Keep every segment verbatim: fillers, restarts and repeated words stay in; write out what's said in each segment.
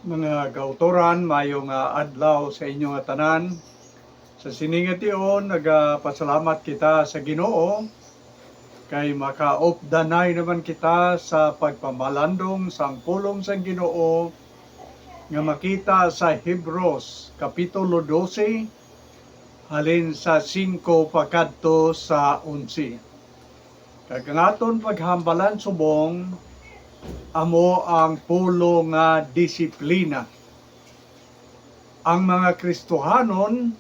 Mga kautoran, mayo nga adlaw sa inyo nga tanan. Sa sini nga tion, nagapasalamat kita sa Ginoo kay makaupdanay naman kita sa pagpamalandong sang pulong sang Ginoo nga makita sa Hebreos Kapitulo dose, halin sa singko pakadto sa onse. Kag ang aton paghambalan subong amo ang pulong nga disiplina. Ang mga Kristohanon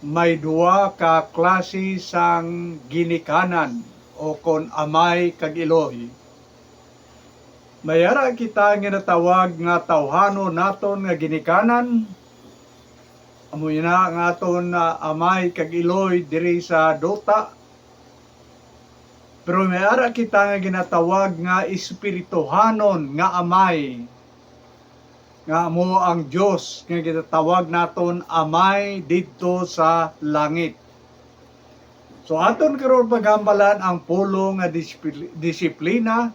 may duha ka klase sang ginikanan o kon amay kag iloy. May ara kita ginatawag nga tawhanon naton nga ginikanan. Amo ina ang aton, ah, amay kag iloy diri sa duta. Pero may ara kita nga ginatawag nga espirituhanon nga amay, nga amo ang Dios nga ginatawag naton Amay didto sa langit. So, aton karon paghambalan ang pulong nga disipli-, disiplina,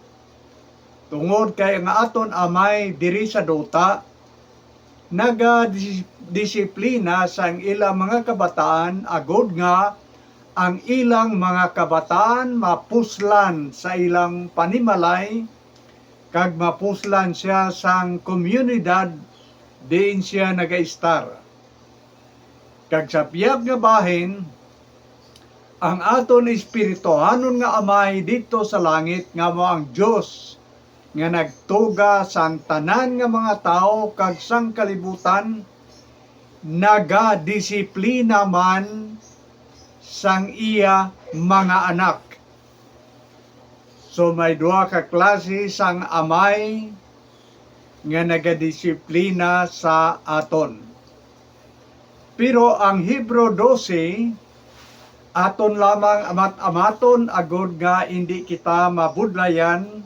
tungod kay ang aton Amay diri sa duta nagadisiplina sang ila mga kabataan, agod nga ang ilang mga kabataan mapuslan sa ilang panimalay, kag mapuslan sia sang komunidad diin sia nagaistar. Kag sa pihak nga bahin, ang aton espirituhanon nga Amay didto sa langit, nga amo ang Dios nga nagtuga sang tanan nga mga tawo kag sang kalibutan, nagadisiplina man sang iya mga anak. So, may duha ka klase sang Amay nga nagadisiplina sa aton. Pero ang Hebreo dose, aton lamang amat-amaton agod nga indi kita mabudlayan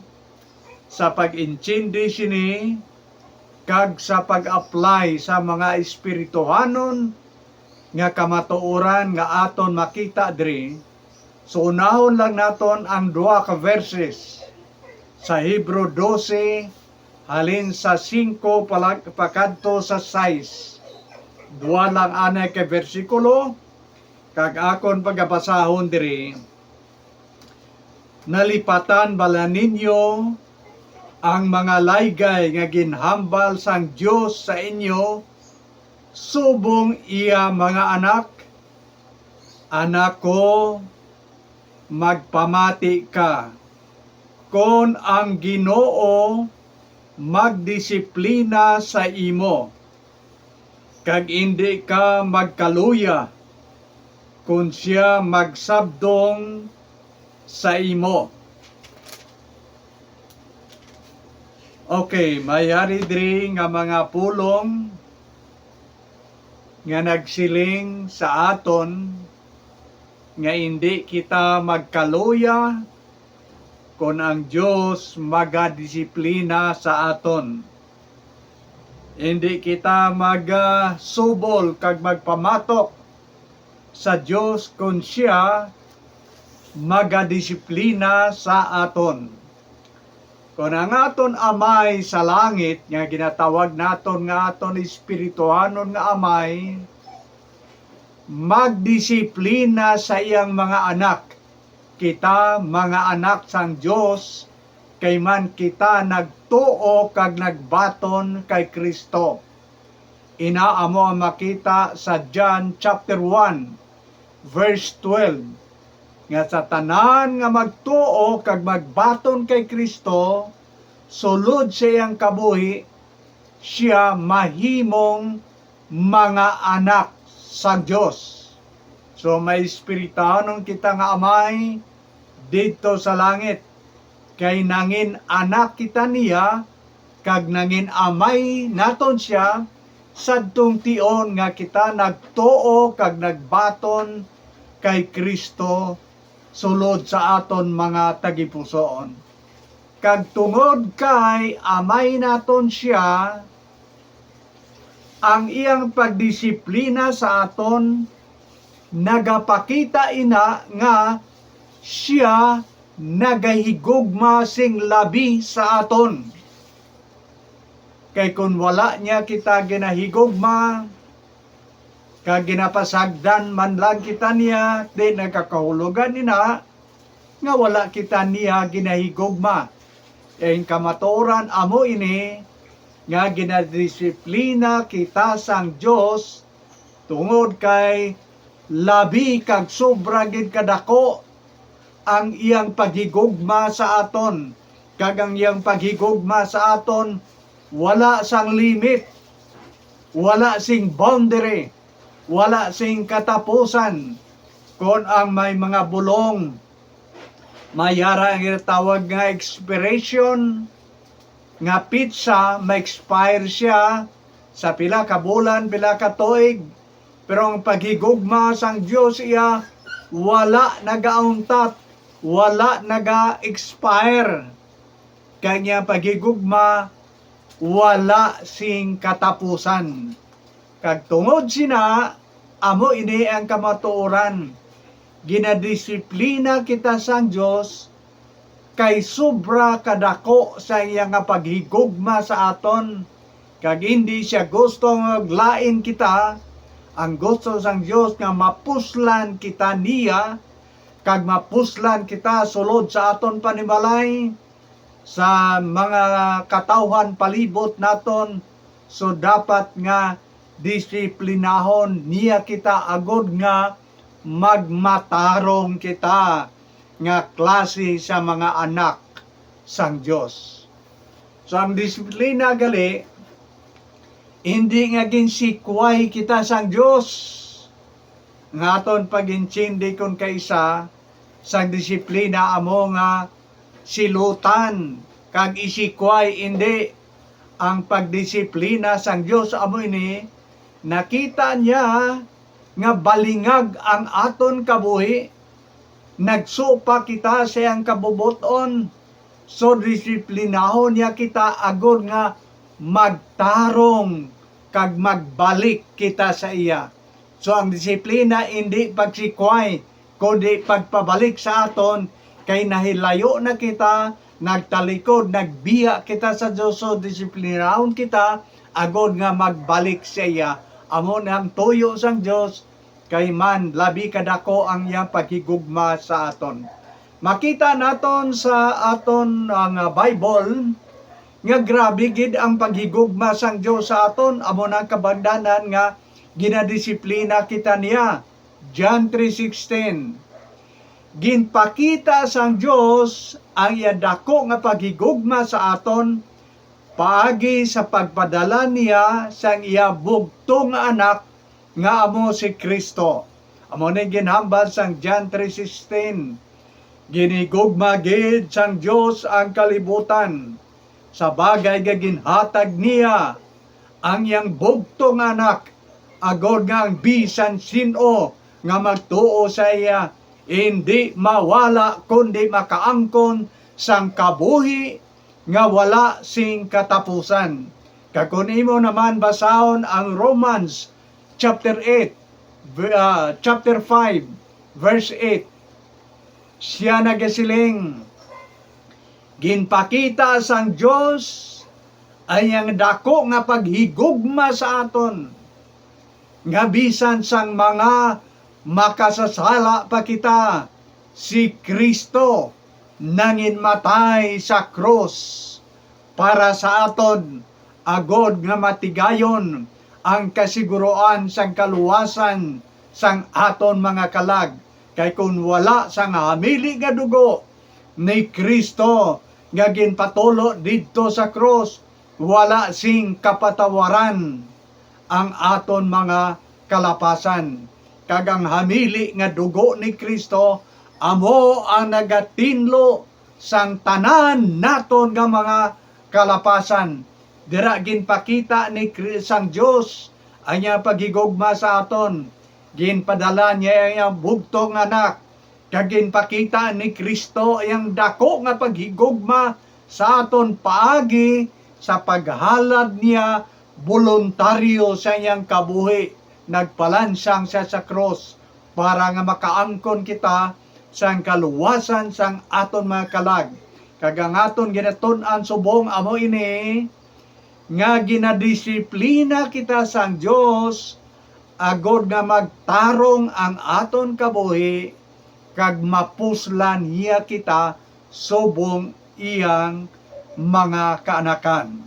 sa pag-intindi sini kag sa pag-apply sa mga espirituhanon nga kamatuoran nga aton makita diri. So, unahon lang naton ang duha ka verses sa Hebreo dose, halin sa singko palag-, pakadto sa sais. Duha lang anay ka bersikulo, kag akon pagabasahon diri. Nalipatan bala ninyo ang mga laygay nga ginhambal sang Dios sa inyo subong iya mga anak? Anak ko, magpamati ka, kon ang Ginoo magdisiplina sa imo, kag indi ka magkaluya kon sia magsabdong sa imo. Okay, may ari diri nga mga pulong nga nagsiling sa aton nga indi kita magkaluya kon ang Dios magadisiplina sa aton. Indi kita magasubol kag magpamatok sa Dios kon sia magadisiplina sa aton. Kon ang aton Amay sa langit, nga ginatawag naton nga aton espirituhanon nga Amay, magdisiplina sa iyang mga anak, kita mga anak sang Dios, kay man kita nagtuo kag nagbaton kay Cristo. Ina amo ang makita sa John chapter one, verse twelve, nga sa tanan nga magtuo kag magbaton kay Cristo, sulod sa iyang kabuhi, sia mahimong mga anak sang Dios. So, may espirituhanon kita nga Amay didto sa langit, kay nangin anak kita niya, kag nangin amay naton sia, sadtong tion nga kita nagtuo kag nagbaton kay Cristo sulod sa aton mga tagipusoon. Kag tungod kay amay naton sia, ang iyang pagdisiplina sa aton nagapakita ina nga sia nagahigugma sing labi sa aton. Kay kon wala niya kita ginahigugma, kag ginapasagdan man lang kita niya, di nagkakahulogan ina nga wala kita niya ginahigugma. Ang kamatuoran amo ini, nga ginadisiplina kita sang Dios, tungod kay labi kag sobra gid kadako ang iyang paghigugma sa aton, kag ang iyang paghigugma sa aton wala sang limit, wala sing boundary, wala sing katapusan. Kon ang may mga bulong, may ara ang ginatawag nga expiration, nga petsa, ma-expire siya sa pila ka bulan, pila ka tuig, pero ang paghigugma sang Dios iya wala nagauntat, wala naga-expire. Kay niya paghigugma wala sing katapusan. Kag tungod sina, amo ini ang kamatuoran. Ginadisiplina kita sang Dios kay sobra kadako sa iya nga paghigugma sa aton, kag indi siya gusto nga maglain kita. Ang gusto sang Dios nga mapuslan kita niya, kag mapuslan kita sulod sa aton panimalay, sa mga katawhan palibot naton. So, dapat nga disiplinahon niya kita agod nga magmatarong kita nga klase sa mga anak sang Dios. So, ang disiplina gali, hindi nga ginsikway kita sang Dios. Nga aton pag-intindi kon kaisa sang disiplina amo nga silutan kag isikway, indi. Ang pagdisiplina sang Dios amo ini, nakita niya nga balingag ang aton kabuhi, nagsupa kita sa iyang kabubot-on. So, disiplinahon niya kita agod nga magtarong kag magbalik kita sa iya. So, ang disiplina indi pagsikway, kundi pagpabalik sa aton, kay nahilayo na kita, nagtalikod, nagbiya kita sa Dios. So, disiplinahon kita agod nga magbalik sa iya. Amo na ang tuyo sang Dios, kay man labi kadako ang iyang paghigugma sa aton. Makita naton sa aton, ah, nga Bible nga grabe gid ang paghigugma sang Dios sa aton. Amo na ang kabangdanan nga ginadisiplina kita niya. John three sixteen. Ginpakita sang Dios ang iya dako nga paghigugma sa aton paagi sa pagpadala niya sang iya bugtong nga Anak, nga amo si Cristo. Amo ni ginhambal sang John three sixteen. Ginhigugma gid sang Dios ang kalibutan, sa bagay nga ginhatag niya ang iyang bugtong nga Anak, agod nga ang bisan sin-o nga magtuo sa iya indi mawala, kundi makaangkon sang kabuhi nga wala sing katapusan. Kag kon imo naman basahon ang Romans chapter eight, v-, ah, chapter five, verse eight, siya nagasiling, "Ginpakita sang Dios ang iyang dako nga paghigugma sa aton, nga bisan sang mga makasasala pa kita, si Cristo nanginmatay sa krus para sa aton, agod nga matigayon ang kasiguruan sang kaluwasan sang aton mga kalag. Kay kon wala sang hamili nga dugo ni Cristo nga ginpatulo didto sa krus, wala sing kapatawaran ang aton mga kalapasan. Kag ang hamili nga dugo ni Cristo amo ang nagatinlo sang tanan naton nga mga kalapasan. Dira ginpakita ni Cri-, sang Dios ang iyang paghigugma sa aton. Ginpadala niya ang iyang bugtong nga Anak, kag ginpakita ni Cristo ang dako nga paghigugma sa aton paagi sa paghalad niya boluntaryo sa iyang kabuhi. Nagpalansang siya sa krus para nga makaangkon kita sang kaluwasan sang aton mga kalag. Kag ang aton ginatun-an subong amo ini, nga ginadisiplina kita sang Dios, agod nga magtarong ang aton kabuhi, kag mapuslan niya kita subong iyang mga kaanakan.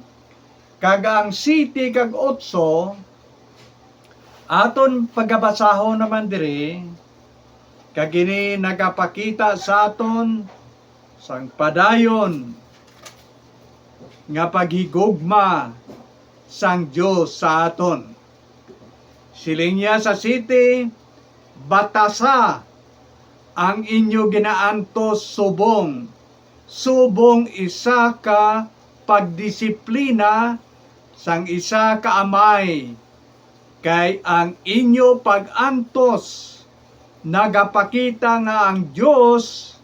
Kag ang siyete kag otso, aton pagabasahon naman diri, kag ini nagapakita sa aton sang padayon nga paghigugma sang Dios sa aton. Siling niya sa siyete, "Batasa ang inyo ginaantos subong, subong isa ka pagdisiplina sang isa ka amay, kay ang inyo pag-antos nagapakita nga ang Dios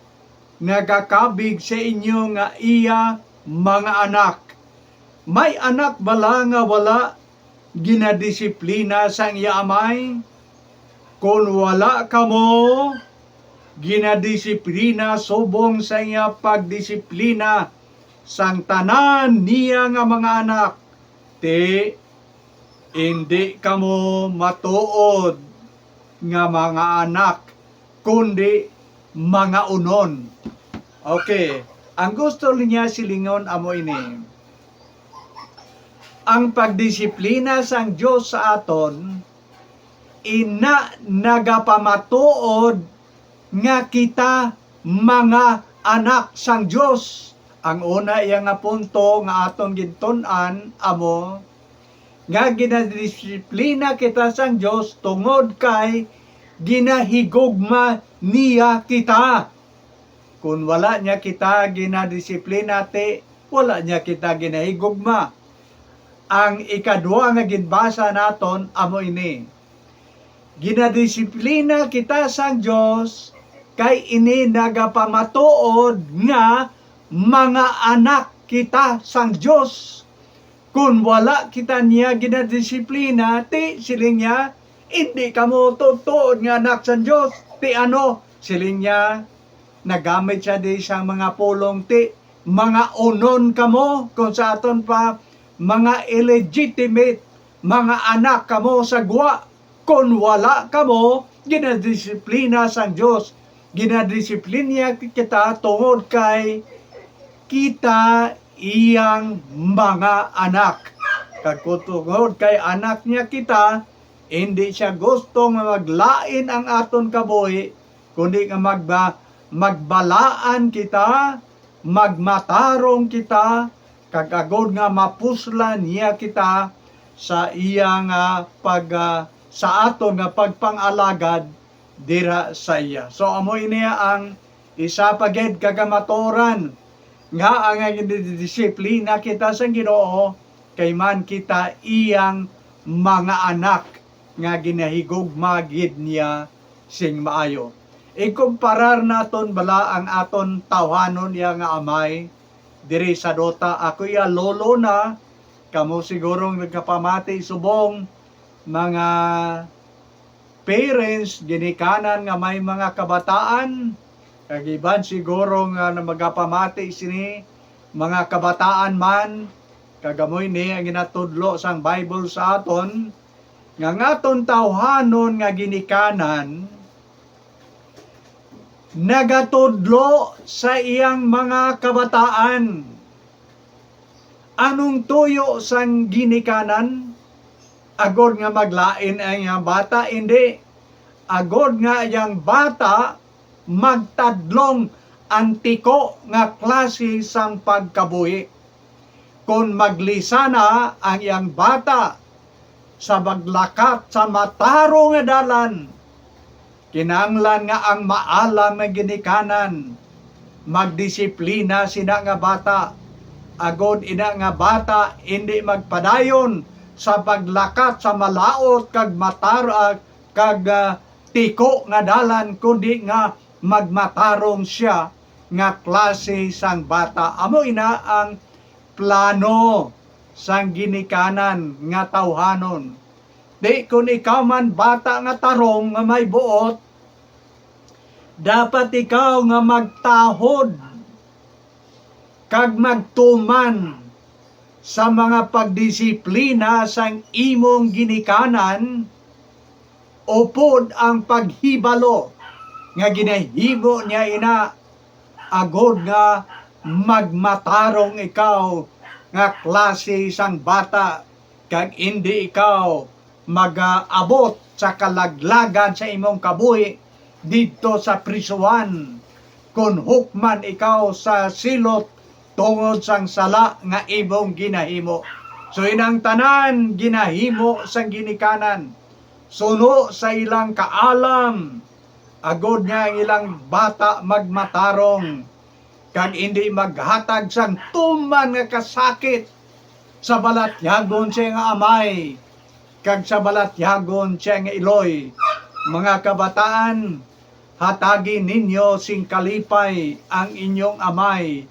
nagakabig sa inyo nga iya mga anak." May anak bala nga wala ginadisiplina sang iya amay? Kon wala kamo ginadisiplina subong sa iya pagdisiplina sang tanan niya nga mga anak, ti indi kamo matuod nga mga anak, kundi mga unon. Okay, ang gusto niya silingon amo ini. Ang pagdisiplina sang Dios sa aton, ina nagapamatuod nga kita mga anak sang Dios. Ang una iya nga punto nga aton gintun-an amo nga ginadisiplina kita sang Dios tungod kay ginahigugma niya kita. Kon wala niya kita ginadisiplina, ti wala niya kita ginahigugma. Ang ikadua nga ginbasa naton amo ini: ginadisiplina kita sang Dios kay ini nagapamatuod nga mga anak kita sang Dios. Kon wala kita niya ginadisiplina, ti siling niya, "Indi kamo tuod-tuod nga anak sang Dios." Ti ano? Siling niya, nagamit siya di sang mga pulong, ti mga unon kamo, kung sa aton pa, mga illegitimate, mga anak kamo sa gwa. Kon wala kamo ginadisiplina sang Dios, ginadisiplina kita tungod kay kita iyang mga anak. Kag kon tungod kay anak niya kita, hindi siya gusto nga maglain ang aton kabuhi, kundi nga magba-, magbalaan kita, magmatarong kita, kag agod nga mapuslan niya kita sa iya nga pag, ah, sa aton nga pagpang-alagad dira sa iya. So, amo ini ang isa pa gid ka kamatuoran nga ang, ang disiplina kita sang Ginoo kay man kita iyang mga anak nga ginahigugma gid niya sing maayo. Ikumparar naton bala ang aton tawhanon iya nga amay diri sa duta. Ako iya lolo na, kamo siguro nagkapamati subong mga parents, ginikanan nga may mga kabataan, kag iban siguro nga na magapamati sini, mga kabataan man, kag amo ini ang ginatudlo sang Bible sa aton, nga ang aton tawhanon nga ginikanan nagatudlo sa iyang mga kabataan. Anong tuyo sang ginikanan? Agod nga maglain ang iyang bata? Indi. Agod nga iyang bata magtadlong ang tiko nga klase sang pagkabuhi. Kon maglisana ang iyang bata sa paglakat sa matarong nga dalan, kinahanglan nga ang maalam nga ginikanan magdisiplina sina nga bata, agod ina nga bata indi magpadayon sa paglakat sa malaut kag matar-, ah, kag, ah, tiko nga dalan, kundi nga magmatarong sia nga klase sang bata. Amo ina ang plano sang ginikanan nga tawhanon. Di kon ikaw man bata nga tarong nga may buot, dapat ikaw nga magtahod kag magtuman sa mga pagdisiplina sang imong ginikanan, upod ang paghibalo nga ginahimo niya ina, agod nga magmatarong ikaw nga klase sang bata, kag indi ikaw magaabot sa kalaglagan sa imong kabuhi didto sa prisuhan, kon hukman ikaw sa silot tungod sang sala nga imong ginahimo. So, inang tanan ginahimo sang ginikanan suno sa ilang kaalam, agod nga ang ilang bata magmatarong, kag indi maghatag sang tuman nga kasakit sa balatyagon siya nga amay, kag sa balatyagon siya nga iloy. Mga kabataan, hatagi ninyo sing kalipay ang inyong amay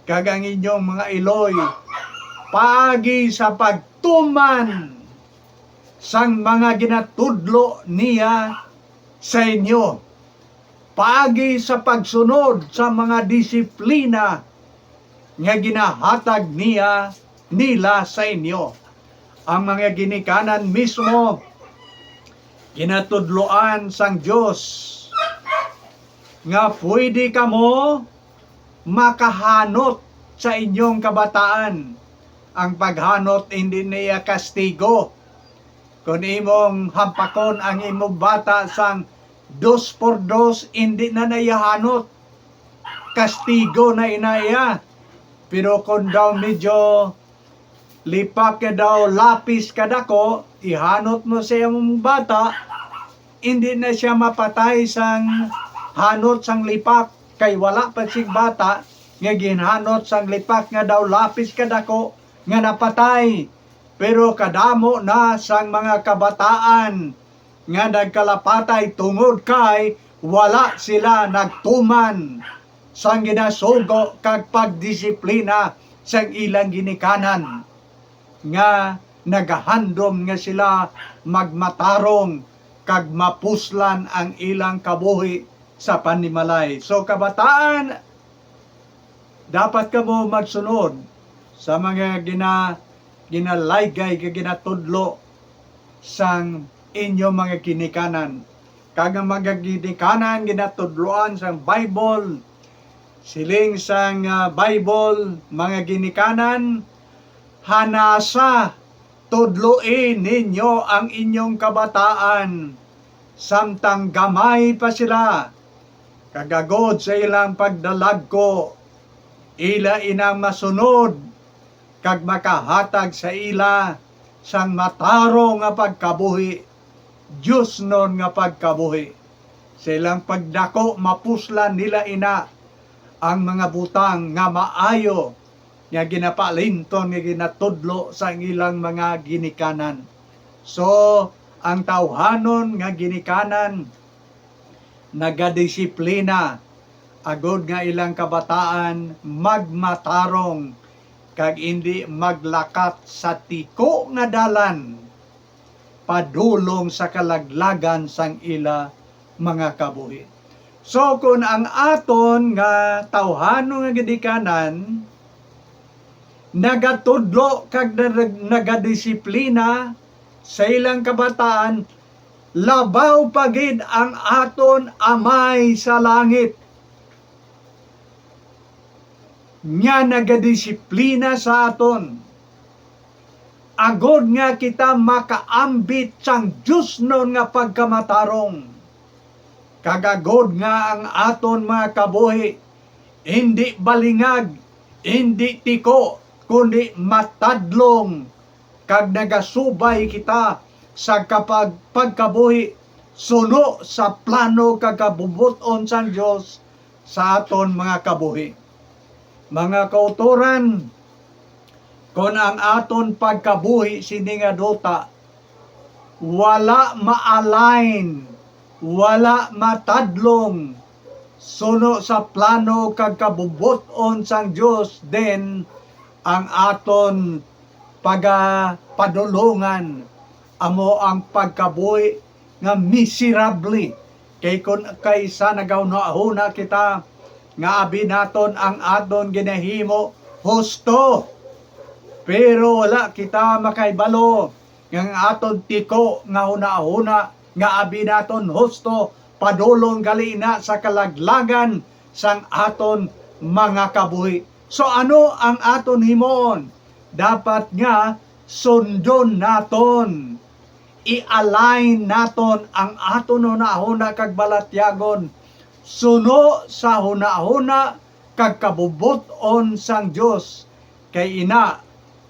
kag ang inyong mga iloy, paagi sa pagtuman sang mga ginatudlo niya sa inyo, paagi sa pagsunod sa mga disiplina nga ginahatag niya, nila sa inyo. Ang mga ginikanan mismo ginatudloan sang Dios nga pwede kamo makahanot sa inyong kabataan. Ang paghanot hindi niya kastigo. Kung imong hampakon ang imong bata sang dos por dos, hindi na niya hanot. Kastigo na ina iya. Pero kung daw medyo lipak ka daw lapis kadako, ihanot mo sa imong bata, hindi na siya mapatay sang hanot sang lipak, kay wala pa sig bata nga ginhanot sang lipak nga daw lapis kadako nga napatay. Pero kadamo na sang mga kabataan nga nagkalapatay tungod kay wala sila nagtuman sang ginasugo kag pagdisiplina sang ilang ginikanan, nga nagahandom nga sila magmatarong kag mapuslan ang ilang kabuhi sa panimalay. So, kabataan, dapat kamo magsunod sa mga gina-, ginalaygay kag ginatudlo sang inyo mga ginikanan. Kag ang mga ginikanan ginatudloan sang Bible, siling sang, ah, Bible, mga ginikanan, hanasa, tudloi ninyo ang inyong kabataan samtang gamay pa sila, kag agod sa ilang pagdalagko, ila inang masunod kag makahatag sa ila sang matarong nga pagkabuhi, diosnon nga pagkabuhi. Sa ilang pagdako, mapuslan nila ina ang mga butang nga maayo nga ginapalinton nga ginatudlo sang ilang mga ginikanan. So, ang tawhanon nga ginikanan nagadisiplina, agod nga ilang kabataan magmatarong kag indi maglakat sa tiko nga dalan padulong sa kalaglagan sang ila mga kabuhi. So, kun ang aton nga tawhanon nga ginikanan nagatudlo kag nag-, nagadisiplina sa ilang kabataan, labaw pa gid ang aton Amay sa langit nga nagadisiplina sa aton, agod nga kita makaambit sang diosnon nga pagkamatarong, kag agod nga ang aton mga kabuhi indi balingag, indi tiko, kundi matadlong, kag nagasubay kita sa kapag-, pagkabuhi suno sa plano kag kabubot-on sang Dios sa aton mga kabuhi. Mga kautoran, kon ang aton pagkabuhi sini nga duta wala ma-align, wala matadlong suno sa plano kag kabubot-on sang Dios, then ang aton pagapadulongan amo ang pagkabuhi nga miserable. Kay kon kaysa nagahunahuna kita nga abi naton ang aton ginahimo husto, Pero wala kita makahibalo nga ang aton tiko nga hunahuna nga abi naton husto padulong gali na sa kalaglagan sang aton mga kabuhi. So, ano ang aton himuon? Dapat nga sundon naton, i-align naton ang aton hunahuna kag balatyagon suno sa hunahuna kag kabubot-on sang Dios. Kay ina,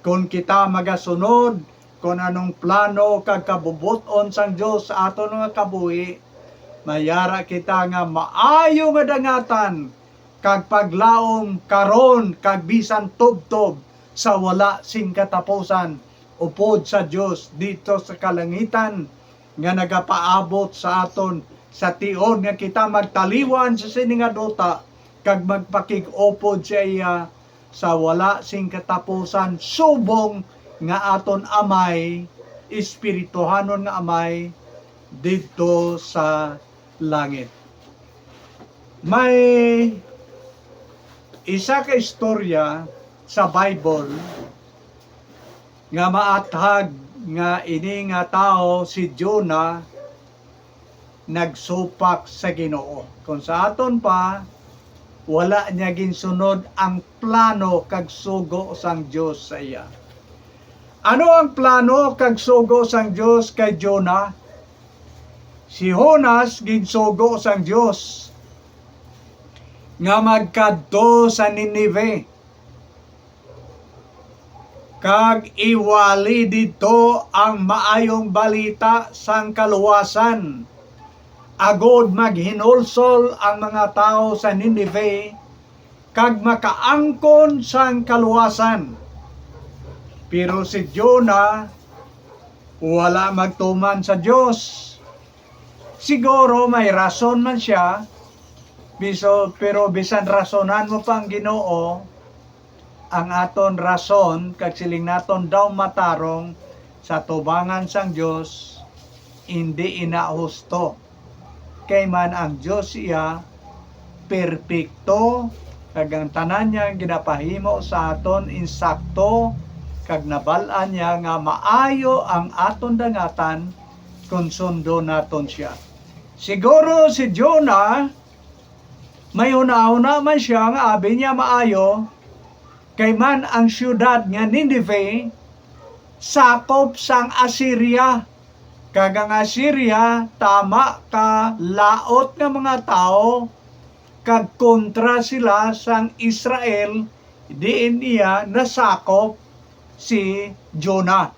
kon kita magasunod kon anong plano kag kabubot-on sang Dios sa aton nga kabuhi, mayara kita nga maayo nga dangatan kag paglaom karon kag bisan tubtob sa wala sing katapusan, upod sa Dios didto sa kalangitan, nga nagapaabot sa aton sa tion nga kita magtaliwan sa sini nga duta kag magpakig-upod sa iya sa wala sing katapusan, subong nga aton Amay, espirituhanon nga Amay, didto sa langit. May isa ka istorya sa Bible nga maathag nga ini nga tawo, si Jonah, nagsupak sa Ginoo. Kung sa aton pa, wala niya ginsunod ang plano kag sugo sang Dios sa iya. Ano ang plano kag sugo sang Dios kay Jonah? Si Jonas ginsugo sang Dios nga magkadto sa Ninive kag iwali didto ang maayong balita sang kaluwasan, agod maghinulsol ang mga tawo sa Ninive kag makaangkon sang kaluwasan. Pero si Jonah wala magtuman sa Dios. Siguro may rason man sia, biso-, pero bisan rasonan mo pa ang Ginoo, ang aton rason kag siling naton daw matarong sa tubangan sang Dios, indi ina husto. Kay man ang Dios iya perpekto, kag ang tanan niya ginapahimo sa aton insakto, kag nabal-an niya nga maayo ang aton dangatan kon sundon naton sia. Siguro si Jonah, may hunahuna man sia nga abi niya maayo, kay man ang siyudad nga Ninive sakop sang Assyria, kag ang Assyria tama ka laot nga mga tawo, kag kontra sila sang Israel, diin iya nasakop si Jonah.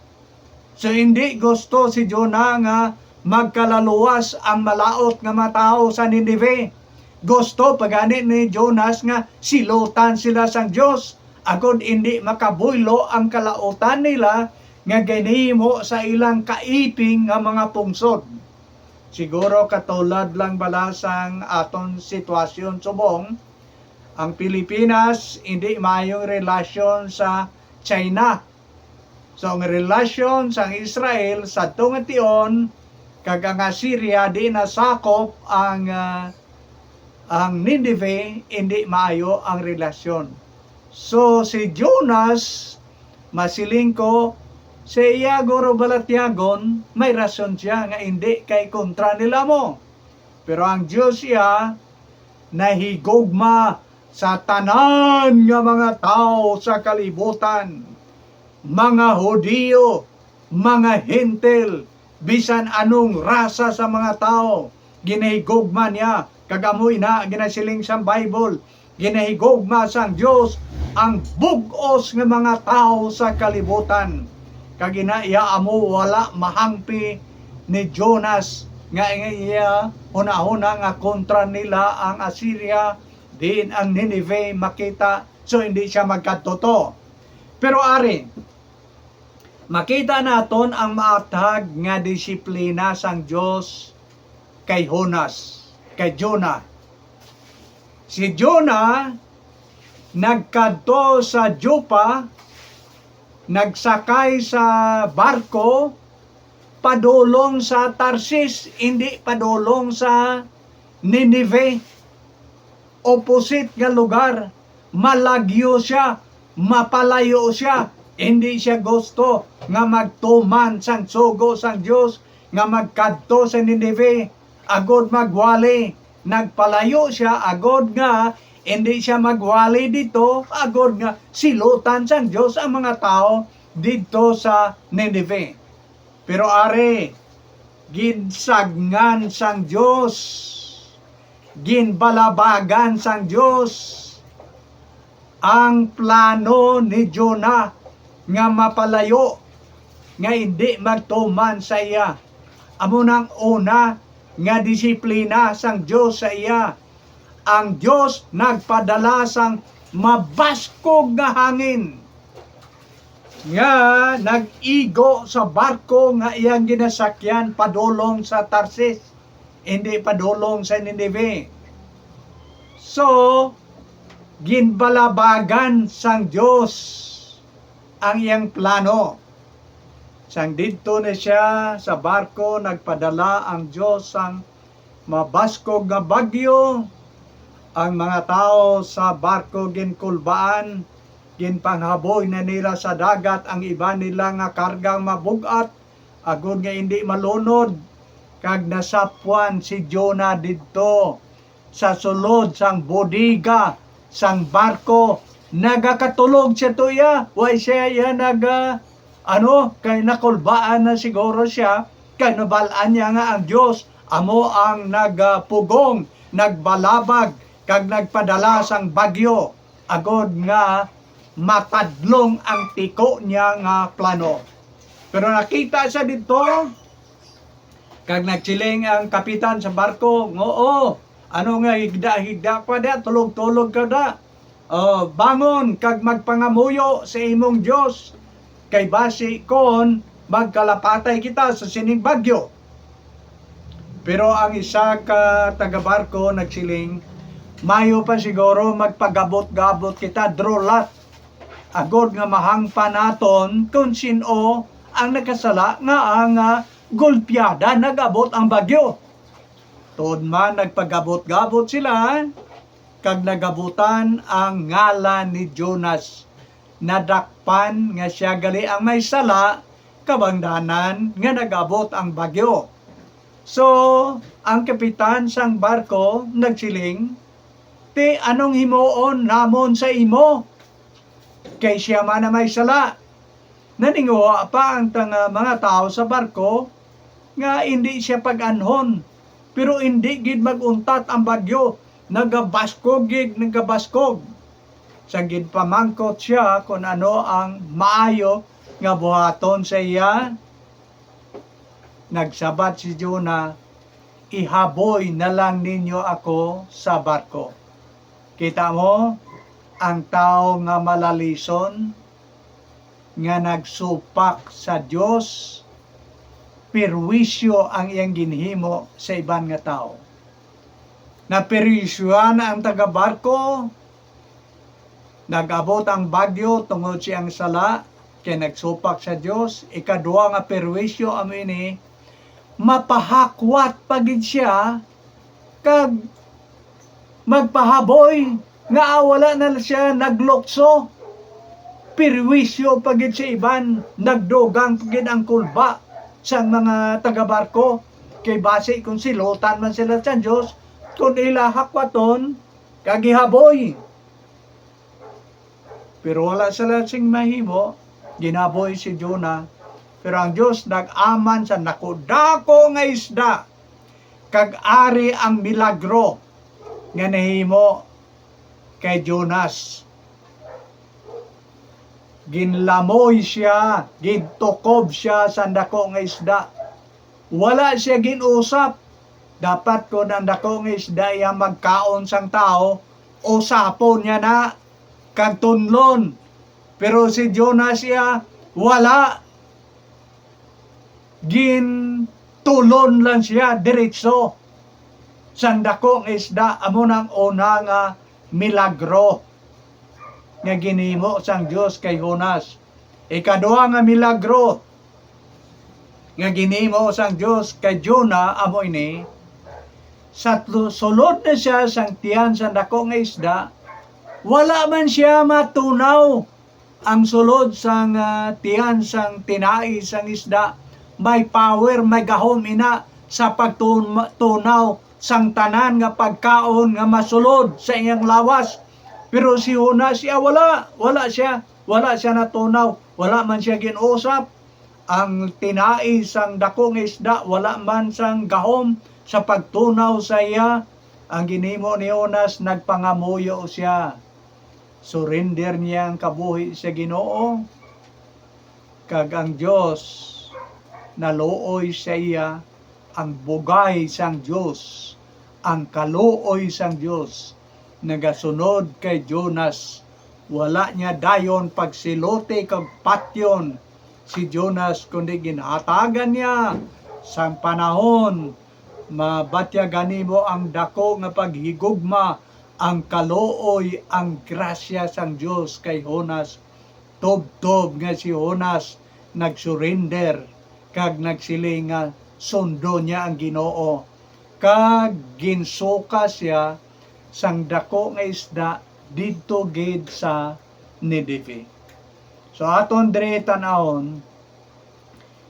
So, hindi gusto si Jonah nga magkalaluwas ang malaot nga mga tawo sa Ninive. Gusto pa gani ni Jonas nga silutan sila sang Dios, agod hindi makabuylo ang kalautan nila nga ginhimo sa ilang kaiping nga mga pungsod. Siguro katulad lang bala sang aton sitwasyon subong, ang Pilipinas hindi maayong relasyon sa China. So, ang relasyon sang Israel sadto nga tion kag ang Assyria, di nasakop ang, ah, ang Ninive, hindi maayo ang relasyon. So, si Jonas, masiling ko, sa iya guro balatyagon, may rason siya nga hindi kay kontra nila mo. Pero ang Dios iya nahigugma sa tanan nga mga tawo sa kalibutan, mga Hudiyo, mga Hentil, bisan anong rasa sa mga tawo, ginahigugma niya, kag amo ina ginasiling sang Bible, ginahigugma sang Dios ang bug-os nga mga tawo sa kalibutan. Kag ina iya amo wala mahangpi ni Jonas nga ang iya hunahuna nga kontra nila ang Assyria, diin ang Ninive makita, so hindi siya magkadto to. Pero ari, makita naton ang maathag nga disiplina sang Dios kay Jonas, kay Jonah. Si Jonah nagkadto sa Joppa, nagsakay sa barko padulong sa Tarsis, indi padulong sa Ninive. Opposite nga lugar, malagyo sia, mapalayo sia, Indi sia gusto nga magtuman sang sugo sang Dios nga magkadto sa Ninive agod magwali. Nagpalayo sia agod nga indi sia magwali didto, agod nga silutan sang Dios ang mga tawo didto sa Ninive. Pero ari, ginsagngan sang Dios, ginbalabagan sang Dios ang plano ni Jonah nga mapalayo, nga indi magtuman sa iya. Amo nang una nga disiplina sang Dios sa iya. Ang Dios nagpadala sang mabaskog nga hangin nga nag-igo sa barko nga iyang ginasakyan padulong sa Tarsis, hindi padulong sa Ninive. So, ginbalabagan sang Dios ang iyang plano. Sang didto na sia sa barko, nagpadala ang Dios sang mabaskog nga bagyo. Ang mga tawo sa barko ginkulbaan, ginpanghaboy na nila sa dagat ang iban nila nga kargang mabug-at, agod nga indi malunod, kag nasapwan si Jonah didto sa sulod sang bodega sang barko. Nagakatulog sia to iya, way sia iya nag, ah, ano, kay nakulbaan na siguro sia, kay nabal-an niya nga ang Dios amo ang nagapugong, nagbalabag, kag nagpadala sang bagyo, agod nga matadlong ang tiko niya nga plano. Pero nakita siya didto, kag nagsiling ang kapitan sa barko, "Oo, ano nga higda-higda pa da, tulog-tulog ka da? Oh, bangon kag magpangamuyo sa imong Dios, kay basi kon magkalapatay kita sa sining bagyo." Pero ang isa ka taga-barko nagsiling, "Mayo pa siguro magpagabot-gabot kita, draw lot, agod nga mahangpan naton kon sin-o ang nakasala nga ang, ah, gulpiada nag-abot ang bagyo." Tuod man nagpagabot-gabot sila, kag nagabutan ang ngalan ni Jonas. Nadakpan nga sia gali ang may sala, kabangdanan nga nag-abot ang bagyo. So, ang kapitan sang barko nagsiling, "Ti, anong himuon namon sa imo? Kay sia man ang may sala." Naninguha pa ang tang-, mga tawo sa barko nga indi sia pag-anhon, pero indi gid mag-untat ang bagyo, nagabaskog gid, nagabaskog. Sa ginpamangkot sia kon ano ang maayo nga buhaton sa iya, nagsabat si Jonah, "Ihaboy na lang ninyo ako sa barko." Kita mo, ang tawo nga malalison, nga nagsupak sa Dios, perwisyo ang iyang ginhimo sa iban nga tawo. Naperwisyohan ang taga-barko, nag-abot ang bagyo tungod sa iyang sala, kay nagsupak sa Dios. Ikadua nga perwisyo amo ini, mapahakwat pa gid sia kag magpahaboy nga wala na siya naglukso. Perwisyo pa gid sa iban, nagdugang pa gid ang kulba sang mga taga-barko. Kay basi kung silutan man sila sa Dios, kung ila hakwaton, kag ihaboy. Pero wala sila sing mahimo, ginaboy si Jonah. Pero ang Dios nag-aman sa nakudako nga isda, kag ari ang milagro nga nahimo kay Jonas. Ginlamoy sia, gintukob sia sa dako nga isda. Wala siya gin-usap. Dapat kon ang dako nga isda iya magkaon sang tawo, usapon niya na kag tunlon. Pero si Jonas iya, wala. Gintulon lang siya diretso sang dako nga isda. Amo nang una nga milagro nga ginhimo sang Dios kay Jonas. Ikadua nga milagro nga ginhimo sang Dios kay Jonah amo ini, sa tlu-, sulod na siya sang tiyan sang dako nga isda, wala man siya matunaw. Ang sulod sang, ah, tiyan sang tinai sang isda, may power, may gahom ina sa pagtun-, tunaw sang tanan nga pagkaon nga masulod sa iyang lawas. Pero si Jonas, iya wala, wala siya, wala siya natunaw, wala man siya gin-usap. Ang tinai sang dako nga isda, wala man sang gahom sa pagtunaw sa iya. Ang ginhimo ni Jonas, nagpangamuyo siya. Surrender niya ang kabuhi sa Ginoo, kag ang Dios naluoy sa iya. Ang bugay sang Dios, ang kaluoy sang Dios, nagasunod kay Jonas. Wala niya dayon pagsiluti kag patyon si Jonas, kundi ginhatagan niya sang panahon. Mabatyagan nimo ang dako nga paghigugma, ang kaluoy, ang grasya sang Dios kay Jonas. Tubtob nga si Jonas nag-surrender kag nagsiling nga sundon niya ang Ginoo, kag ginsuka sia sang dako nga isda didto gid sa Ninive. So, aton diri tan-awon,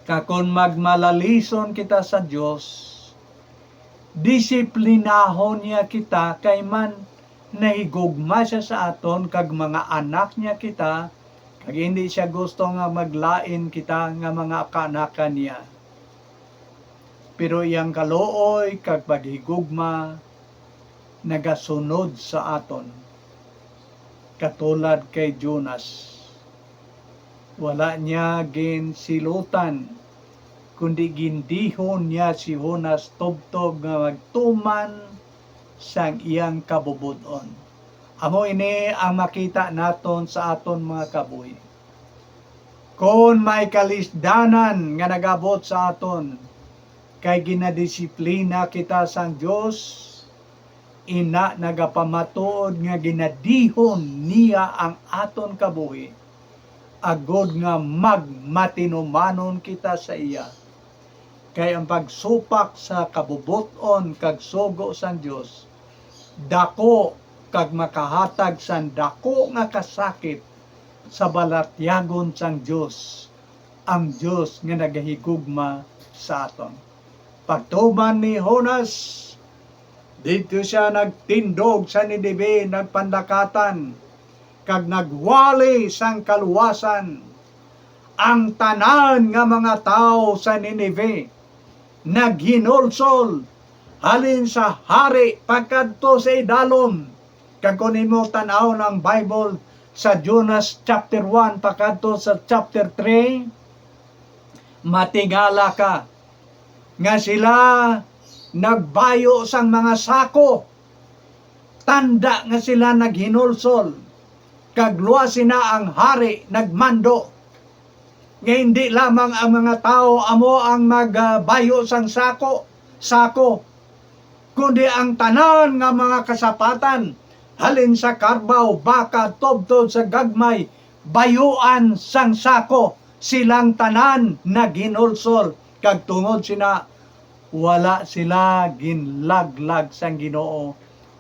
ka kon magmalalison kita sa Dios, disiplinahon niya kita, kay man nahigugma siya sa aton, kag mga anak niya kita, kag indi siya gusto nga maglain kita nga mga kaanakan niya. Pero iyang kaluoy kag paghigugma nagasunod sa aton, katulad kay Jonas. Wala niya ginsilutan, kundi gindihon niya si Jonas tubtob nga magtuman sang iyang kabubot-on. Amo ini ang makita naton sa aton mga kabuhi. Kon may kalisdanan nga nag-abot sa aton, kay ginadisiplina kita sang Dios, ina nagapamatuod nga ginadihon niya ang aton kabuhi, agod nga magmatinumanon kita sa iya. Kay ang pagsupak sa kabubot-on kag sugo sang Dios dako kag makahatag sang dako nga kasakit sa balatyagon sang Dios, ang Dios nga nagahigugma sa aton. Pagtuman ni Jonas, didto sia nagtindog sa Ninive, nagpandakatan, kag nagwali sang kaluwasan. Ang tanan nga mga tawo sa Ninive naghinulsol, halin sa hari pakadto sa idalom. Kag kon imo tan-awon ang Bible sa Jonas chapter one pakadto sa chapter three, matingala ka nga sila nagbayo sang mga sako, tanda nga sila naghinulsol, kag luwas sina ang hari nagmando nga indi lamang ang mga tawo amo ang magbayo sang sako, sako, kundi ang tanan nga mga kasapatan, halin sa karbaw, baka, tubtob sa gagmay, bayuan sang sako, silang tanan naghinulsol, kag tungod sina, wala sila ginlaglag sang Ginoo,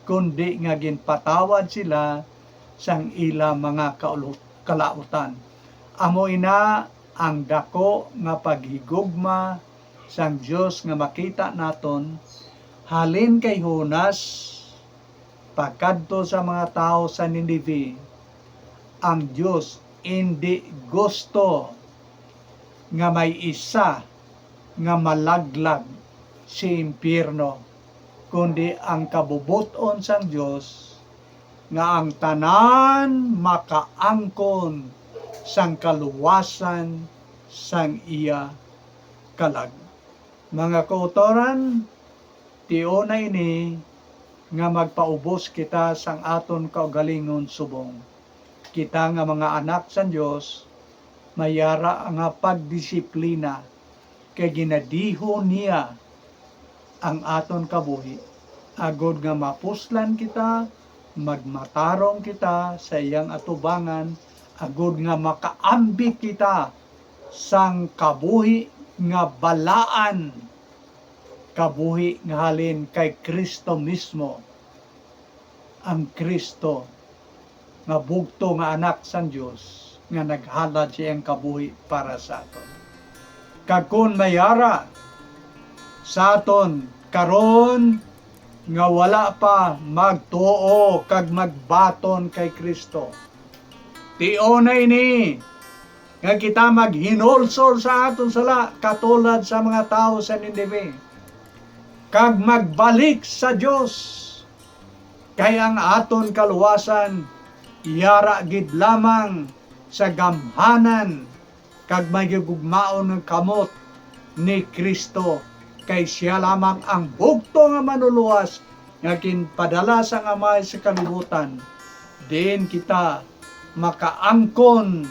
kundi nga ginpatawad sila sang ila mga kaulo-, kalautan. Amo ina ang dako nga paghigugma sang Dios nga makita naton halin kay Jonas pakadto sa mga tawo sa Ninive. Ang Dios indi gusto nga may isa nga malaglag sa impiyerno, kundi ang kabubot-on sang Dios nga ang tanan makaangkon sang kaluwasan sang iya kalag. Mga kautoran, tion na ini nga magpaubos kita sang aton kaugalingon subong. Kita nga mga anak sang Dios, may ara nga pagdisiplina, kay ginadihon niya ang aton kabuhi, agod nga mapuslan kita, magmatarong kita sa iyang atubangan, agod nga makaambit kita sang kabuhi nga balaan, kabuhi nga halin kay Cristo mismo, ang Cristo nga bugto nga Anak sang Dios, nga naghalad sa iyang kabuhi para sa aton. Kag kon may ara sa aton karon nga wala pa magtuo kag magbaton kay Cristo, tion na ini nga kita maghinulsol sa aton sala katulad sa mga tawo sa Ninive, kag magbalik sa Dios, kay ang aton kaluwasan yara gid lamang sa gamhanan kag mahigugmaon nga kamot ni Cristo, kay sia lamang ang bugtong nga manlulowas nga ginpadala sang Amay sa kalibutan, diin kita makaangkon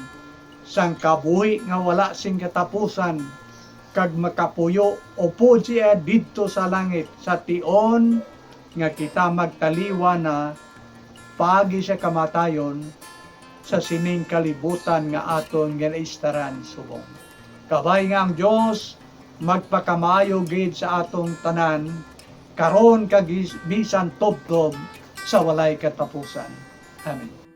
sang kabuhi nga wala sing katapusan, kag makapuyo upod sia didto sa langit, sa tion nga kita magtaliwan na paagi sa kamatayon sa sining kalibutan nga aton ginaistaran subong. Kabay nga ang Dios magpakamaayo gid sa atong tanan, karon kag gis-, bisan tubtob sa walay katapusan. Amen.